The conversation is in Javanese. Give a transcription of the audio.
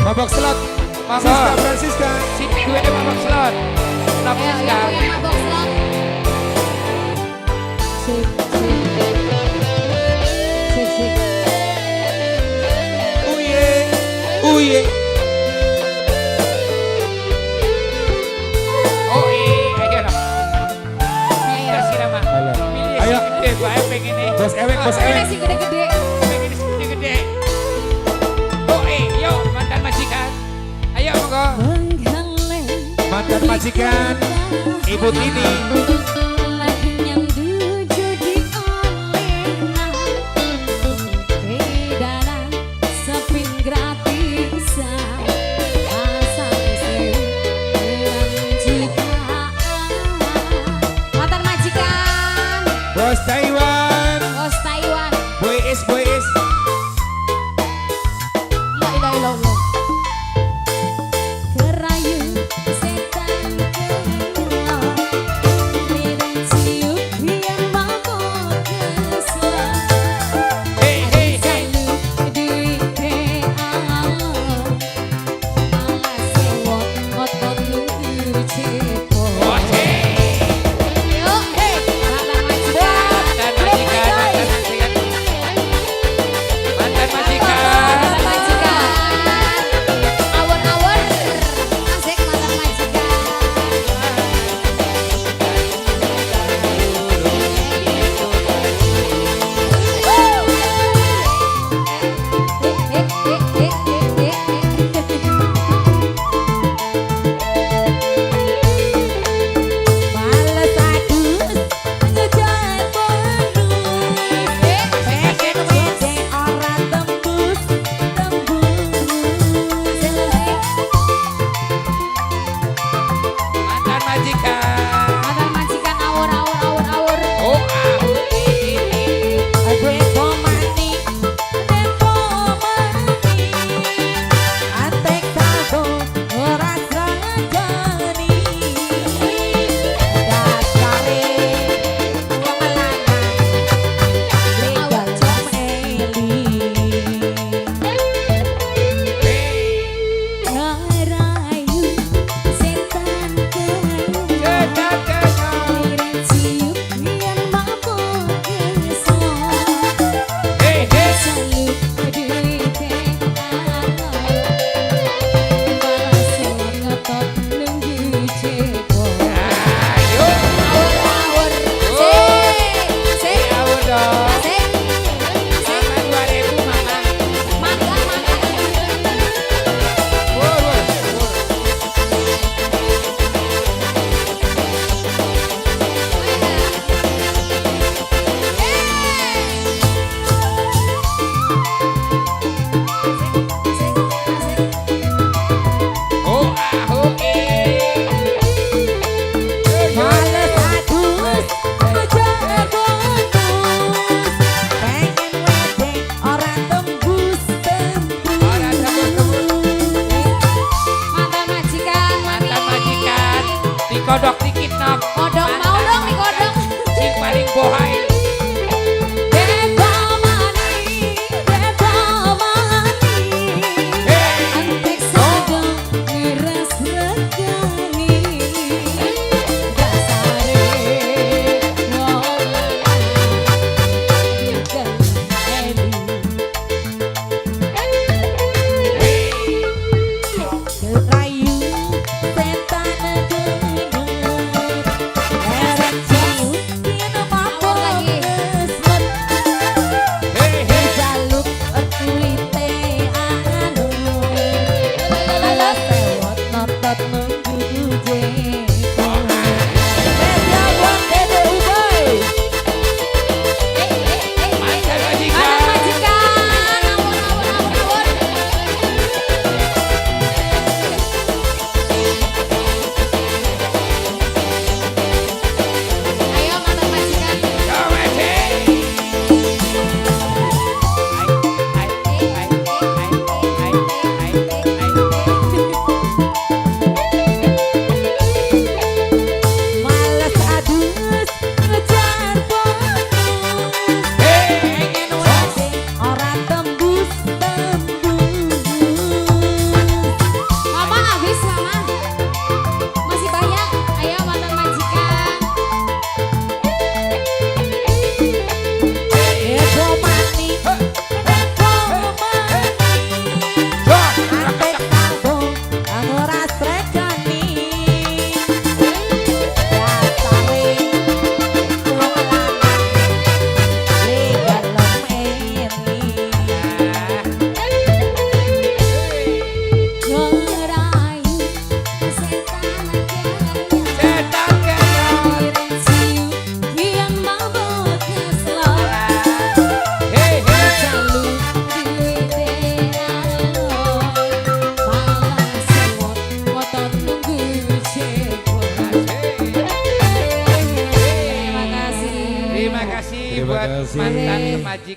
Mabok slot. Monggo. Siska Francisca. Sing duwe mabok slot. Napa Ayo, Siska? yang punya mabok slot. Sik, sik. Sik, sik. Uye. Uye. Oh iya, ayo lah. Ayo. Terus sira mah. Ayo. Pilih Ayo. sing gede bae pengene. Bos ewek, bos Ini ewek. sing gede-gede. Pengen sing gede-gede. Oh eh, yuk mantan majikan. Ayo monggo. Mantan majikan Ibu Tini. Mantan majikan. Bos Taiwan. Bos Taiwan. Boy is, boy is. La ilaha illallah. Kerayu setan kena. Lirik ciut yang mabok kesel. Hey hey hey. Jaluk duite Allah. Malah sewot ngotot nunggu cepot. Oh, hey. Yuk, hey, mantan majikan. Mantan majikan, mantan majikan. Mantan majikan. Mantan majikan. Awur-awur. Asik mantan majikan. Eh, eh, eh, eh, eh, eh. Males adus ngejar bonus. Pengen wedek ora tembus tembus. Mantan majikan. Mantan majikan awur awur awur awur. Oh ah, oh, eh, eh, eh. Depo mani, depo mani, antek sado ora sregani. Dasare wong lanang legal eli. Hey. Ngerayu setan kena. Cetak, cetak. Lirik ciut yen mabok kesel. Hey hey. Jaluk duite Allah. Malah sewot ngetot nunggu cepot. Ayo. Awur awur. Asik, asik, Awur dong. asik, asik. Mama 2000 mama. Mangga mangga. Wur, wur, wur. Asik, asik. Oh ah, oh eh. Males adus ngejar bonus. Pengen wedek ora tembus tembus. Ora tembus-tembus. Mantan majikan, mami. Mantan majikan. Dikodok dikit nok. Kodok mau dong dikodok. Sing paling bohai. Depo mani, depo mani. Hey. Antek sado ngeres regani. Dasare wong lanang eli. Hey. Kerayu setan kena. Majikan.